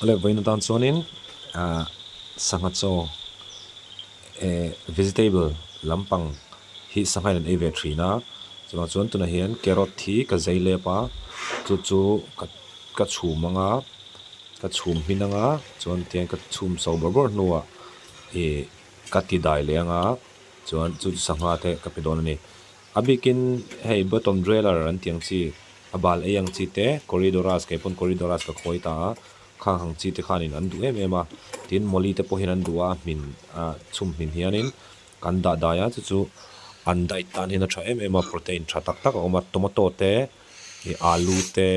Awle vawiin atan chuanin ah sangha chaw eh vegetable lampang hi sangha in an ei ve thin a chuvang chuan tunah hian carrot hi ka zai lep a chu chu ka ka chhum ang a ka chhum hmin ang a chuan tiang ka chhum chho bawrh bawrh hnuah ih ka ti dai leh ang a chuan chu chu sangha te ka pe dawn a ni. A bikin hei bottom driller an tih ang chi, a bal ei ang chi te, corydoras kei pawn corydoras ka khawi ta a, khang ang chi te khanin an duh em em a, tin molly te pawhin an duh a, a hmin a chhum hmin hianin kan dah dai a, chu chu an diet tan hian a tha em em a, protein tha tak tak a awm a, tomato te, ih alu te,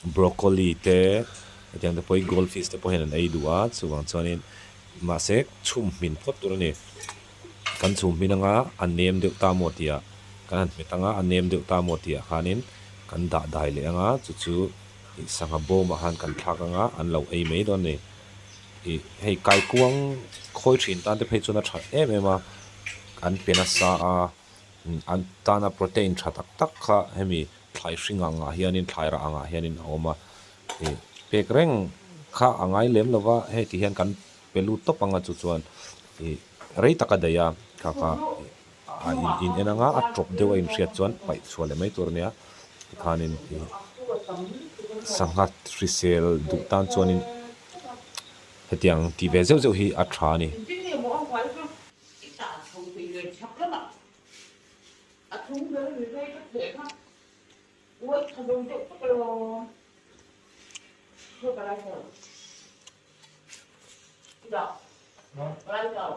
Broccoli te hetiang te pawh hi gold fish te pawh hian an ei duh a chuvang chuanin mahse chhum hmin phawt tur a ni kan chhum hmin anga a nem deuh ta maw tih ah kan han hmet anga a nem deuh ta maw tih ah khanin kan dah dai leh anga chu chu ih sangha bawm ah khan kan thlak anga an lo ei mai dawn a ni ih hei kaikuang khawi thin tan te phei chuan a tha em em a an pe nasa a an tana protein tha tak tak kha hemi Thlai hring angah hianin thlai rah angah hianin a awm a, ih pek reng kha a ngai lem lo va, hei ti hian kan pe lut tawp ang a chu chuan ih rei tak a daih a, kha kha a in in en anga a tawp deuh a inhriat chuan paih chhuah leh mai tur a nia, tikhanin ih sangha hrisel duh tan chuanin hetiang tih ve zeuh zeuh hi a tha a ni. A chung ber ri rei ka theh kha uai tha zo deuh tak alawm. Thua ka lai tawh. Dah. Ka lai tawh.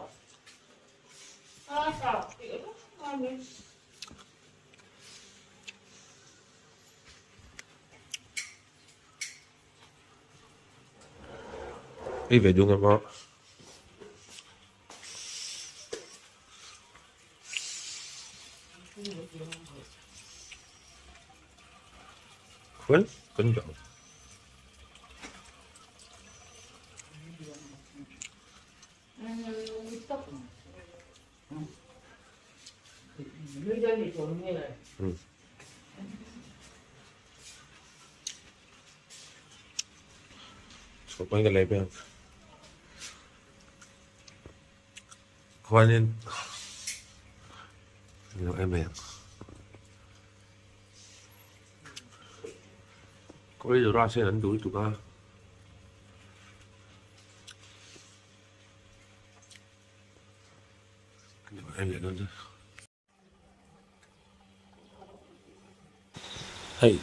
Ka lai tawh. Tih a tum ngai mai. Ei ve duh ngam a. Khual kan dang. Chhuah ka lei pek. Khuanin lo em em. Kawih dawrah hian an duh lutuk a. Hei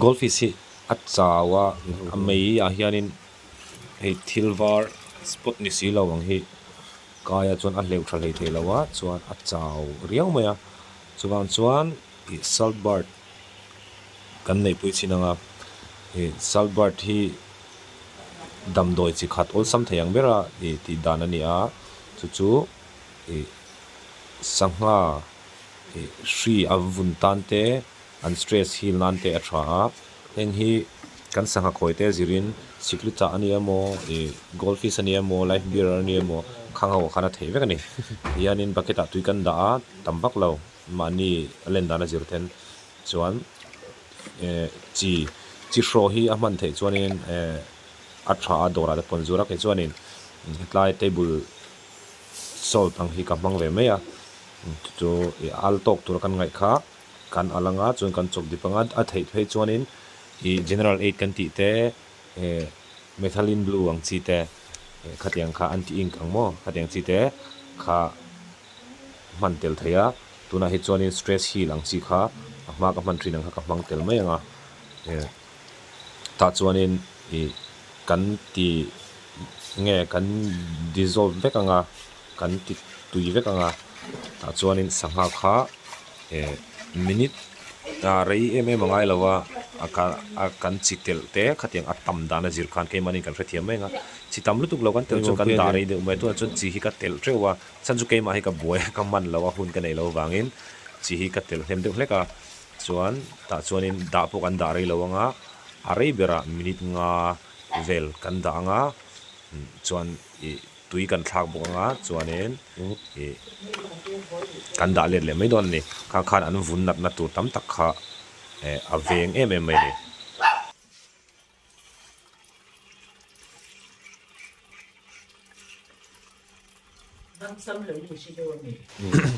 gold fish hi a chau a a mei ah hianin hei thil var spot ni si lo ang hi kai ah chuan a hleuh tha hlei thei lo a chuan a chau riau mai a chuvang chuan ih salt bird kan neih pui chin ang a ih salt bird hi damdawi chi khat awlsam thei ang ber a ih tih dan a ni a chu chu ih sangha ih hri a vun tan te an stress heal nan te a tha a heng hi kan sangha khawi te zirin siklu chah a ni emaw ih gold fish a ni emaw life beer a ni emaw khang ho ah khan a theih vek a ni hianin bucket ah tui kan dah a tam vak lo mahni a len dan a zir then chuan eh chi chi hrawh hi a hman theih chuanin eh a tha a dawrah te pawn zur a kei chuanin hetlai table salt ang hi ka hmang ve mai a chu ih al tawk tura kan ngaih kha kan al anga chuan kan chawp dip anga a theih phei chuanin ih general aid kan tih te eh methylene blue ang chi te eh khatiang kha anti ink ang maw khatiang chi te kha hman tel thei a tunah hi chuanin stress heal ang chi kha a hma ka hman thin ang kha ka hmang tel mai anga eh tah chuanin ih kan ti nge kan dissolve vek ang a kan ti tui vek ang a tah chuanin sangha kha eh minute ah rei em em a ngai lo a a ka a kan chi telh te khatiang a tam dan a zir khan keimahni kan hrethiam mai ang a chi tam lutuk lo kan telh chuan kan dah rei deuh mai a tunah chuan chi hi ka telh teuh a chhan chu keimah hi ka buai a ka man lo a hun ka neih loh avangin chi hi ka telh hnem deuh hlek a. Chuan tah chuanin dah pawh kan dah rei lo ang a, a rei berah minute nga vel kan dah ang a, chuan ih tui kan thlak bawk ang a, chuanin ih kan dah let leh mai dawn a ni. Kha khan an vun natna tur tam tak kha eh a veng em em mai a ni.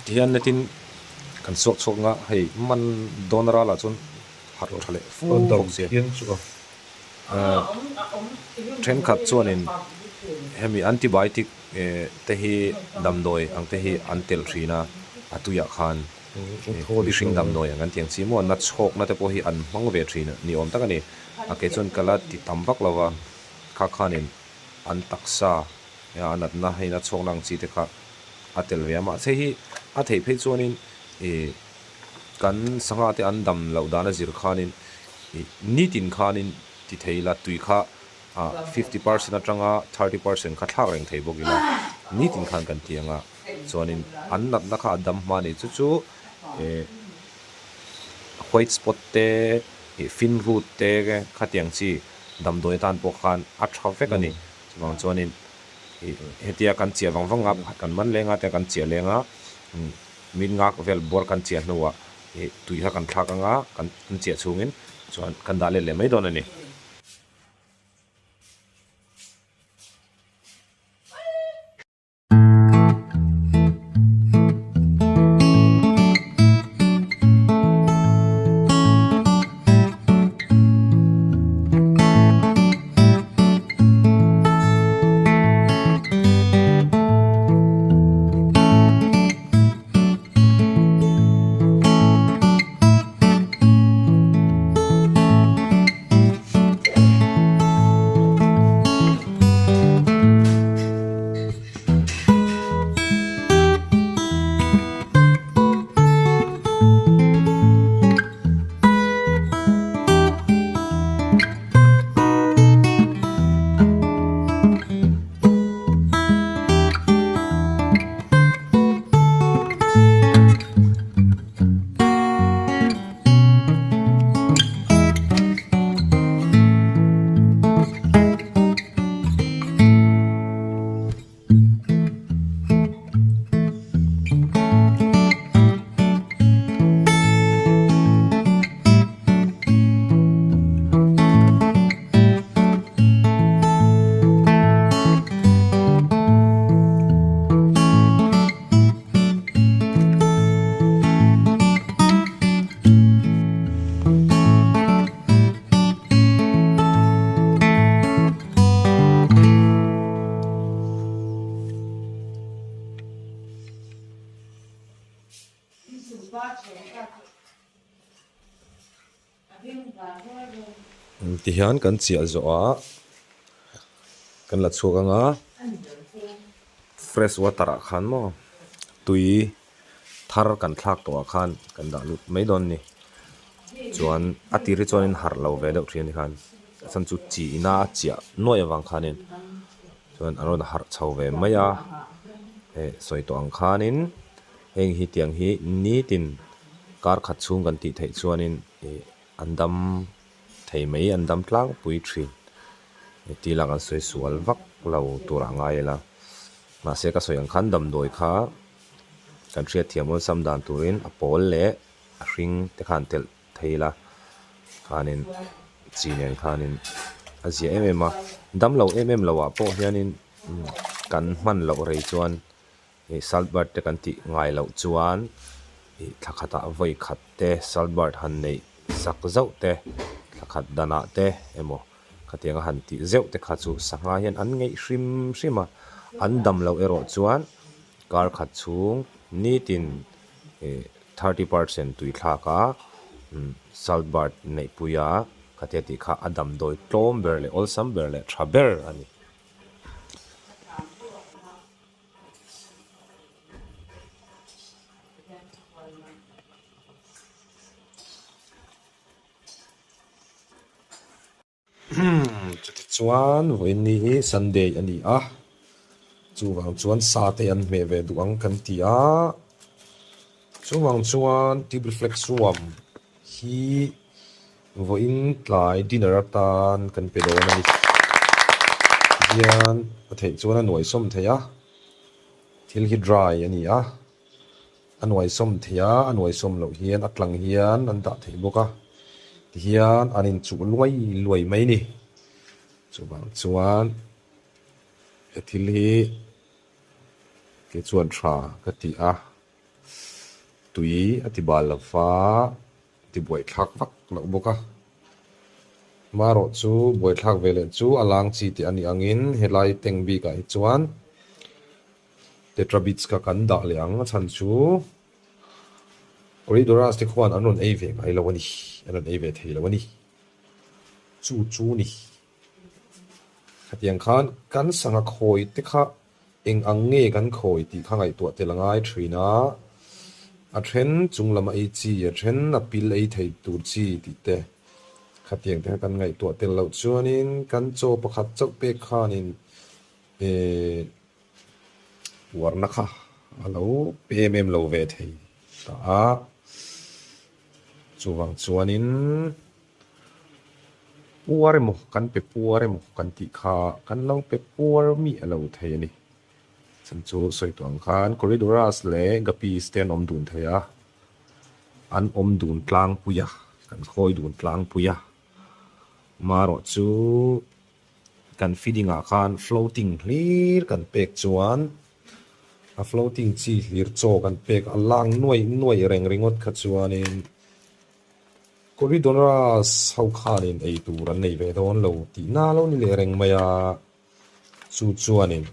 Tihian netin kan suak chhuak nga hei man dawn ralah chuan harh tha leh fu bawk sia. Thenkhat chuanin hemi antibiotic te hi damdawi ang te hi an telh thin a, a tuiah khan mihring damdawi ang kan tih ang chi maw na chhawkna te pawh hi an hmang ve thin ni awm tak a ni. A kei chuan ka la ti tam vak lo va, kha khanin an taksa a natna hei na chhawkna ang chi te kha a tel ve a, mahse hi a theih phei chuanin ih kan sangha te an dam loh dan a zir khanin ih nitin khanin ti thei ila tui kha ah 50 percent atanga 30 percent kha thlak reng thei bawk ila nitin khan kan ti ang a chuanin an natna kha a dam hma a ni chu chu ih white spot te ih fin root te khatiang chi damdawi atan pawh khan a tha vek a ni. Chuvang chuanin ih hetia kan chiah vang vang a, kan man leng a, tia kan chiah leng a, min ngak vel bawr kan chiah hnuah ih tui kha kan thlak ang a, kan chiah chhungin chuan kan dah let leh mai dawn a ni. Tihian kan chiah zawh a kan la chhuak ang a fresh water ah khan maw tui thar kan thlak tawh ah khan kan dah lut mai dawn a ni chuan a tir hi chuan in harh lo ve deuh thin a ni khan a chhan chu chi ina a chiah nuaih avang khanin chuan an rawn harh chho ve mai a hei sawi tawh ang khanin heng hi tiang hi nitin kar khat chhung kan tih theih chuanin ih an dam thei mai an dam tlangpui thin ti lak an sawi sual vak lo tur ah ngai ila mahse ka sawi ang khan damdawi kha kan hriatthiam awlsam dan turin a pawl leh a hring te khan telh thei ila khanin chi nen khanin a zia em em a dam lo em em lo ah pawh hianin kan hman loh rei chuan ih salt bird te kan tih ngai loh chuan ih thla khatah vawi khat te salt bird han neih sak zauh te thla khat danah te emaw khatianga han tih zeuh te kha chu sangha hian an ngeih hrim hrim a an dam loh erawh chuan kar khat chhung nitin ih 30 percent tui thlak a salt bird neih pui a khatia tih kha a damdawi tlawm ber leh awlsam ber leh tha ber a ni. Chutichuan vawiin ni hi Sunday a ni a, chuvang chuan sa te an hmeh ve duh ang kan ti a, chuvang chuan tube reflex ruam. hi vawiin tlai dinner atan kan pe dawn a ni. Tihian a theih chuan a nuaisawm thei a, thil hi dry a ni a, a nuaisawm thei a, a nuaisawm loh hian a tlang hian an dah thei bawk a, tihian an inchuh luai luai mai a ni. Chuvang chuan he thil hi kei chuan tha ka ti a, tui a ti bal lo va, a ti buaithlak vak loh bawk a. Marawh chu buaithlak ve leh chu a lang chi tih a nih angin helai tank bikah hi chuan tetrabits kha kan dah leh ang a chhan chu Corydoras te khuan an rawn ei ve ngai lo a ni, an rawn ei ve thei lo a ni. Chu chu ni. Khatiang khan kan sangha khawi te kha eng ang nge kan khawi tih kha ngaihtuah tel a ngai thin a, a then chung lam a ei chi, a then a pil ei thei tur chi tih te khatiang te kha kan ngaihtuah tel loh chuanin kan chaw pakhat chauh pek khanin eh uarna kha a lo pe em em lo ve thei ta a, chuvang chuanin. Puar emaw kan pe puar emaw kan tih kha kan lo pe puar miah lo thei a ni. Chhan chu sawi tawh ang khan Corydoras leh Guppies te an awm dun thei a, an awm dun tlangpui a, kan khawi dun tlangpui a. Marawh chu kan feeding ah khan floating hlir kan pek chuan a floating chi hlir chaw kan pek a lang nuaih nuaih reng ringawt kha chuanin Corydoras ho khanin ei tur an nei ve dawn lo tih na lo ni leh reng mai a, chu chuanin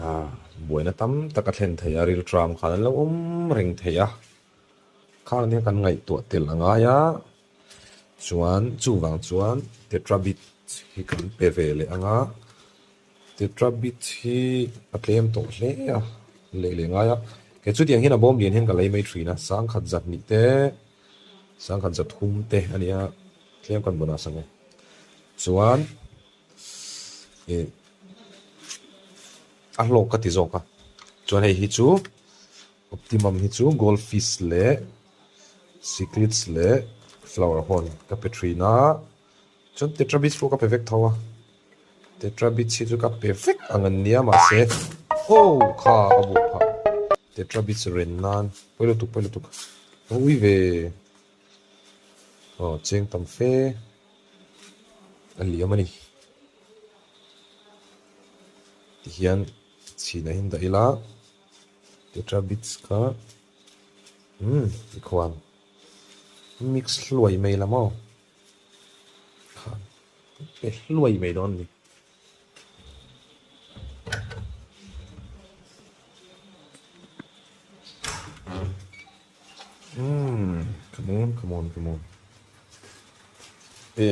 ah buaina tam tak a thlen thei a, rilṭam khan an lo awm reng thei a, khang nia kan ngaihtuah tel a ngai a, chuan chuvang chuan tetrabit hi kan pe ve leh ang a. Tetrabit hi a tlem tawh hle a, leh leh ngai a. Kei chutiang hian a bawm lian hian ka lei mai thin a, sangkhat zahnih te, sangkhat zathum te a nia, tlem kan bonus ang e. Chuan ih a hlawk ka ti zawk a, chuan hei hi chu optimum hi chu gold fish leh cichlids leh flower horn ka pe thin a. Chuan tetrabits pawh ka pe vek tho a, tetrabits hi chu ka pe vek ang an nia mahse oh kha a buh phah tetrabits ren nan pawi lutuk pawi lutuk a ui ve aw cheng tam fe a liam a ni tihian chhinah hian dah ila tetrabits kha umm tikhuan mix hluai mai la maw. Khan pe hluai mai dawn a ni. Umm come on come on come on e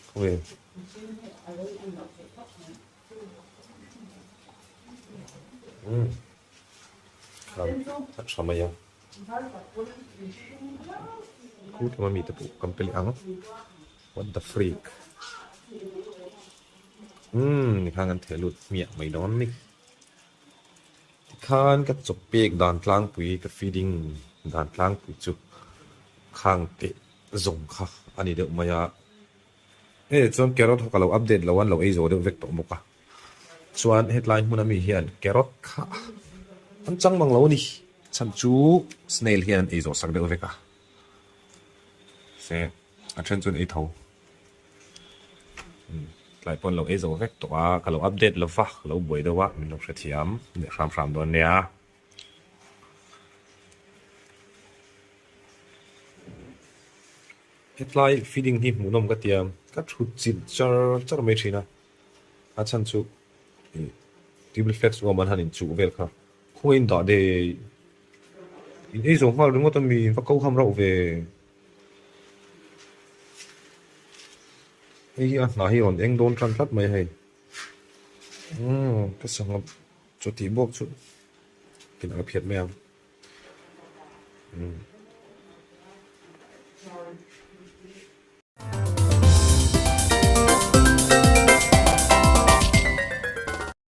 khawi umm khan a tha mai a. Khu tlama mite pawh kan pe leh ang what the freak umm tikhan kan theh lut hmiah mai dawn a ni tikhan ka chaw pek dan tlangpui ka feeding dan tlangpui chu khang teh zawng kha a ni deuh mai a hei chuan carrot ho ka lo update lo a an lo ei zo deuh vek tawh bawk a. Chuan hetlai hmun ami hian carrot kha an chang mang lo a ni. Chhan chu snail hian an ei zawh sak deuh vek a. Se a then chuan ei tho. Tlai pawh an lo ei zo vek tawh a, ka lo update lo va, ka lo buai deuh a, min lo hrethiam leh hram hram dawn nia. Hetlai feeding hi hmuhnawm ka tia, ka thut chilh char char mai thin a. A chhan chu ih table flags awm an han inchuh vel kha khawngaih in dah daih in ei zawh nghal ringawt a mi va ko ham rauh ve hei hi a hna hi a rawn eng dawn tan tlat mai hei umm ka sangha chaw tih bawk chu tinah ka phiat mai ang umm.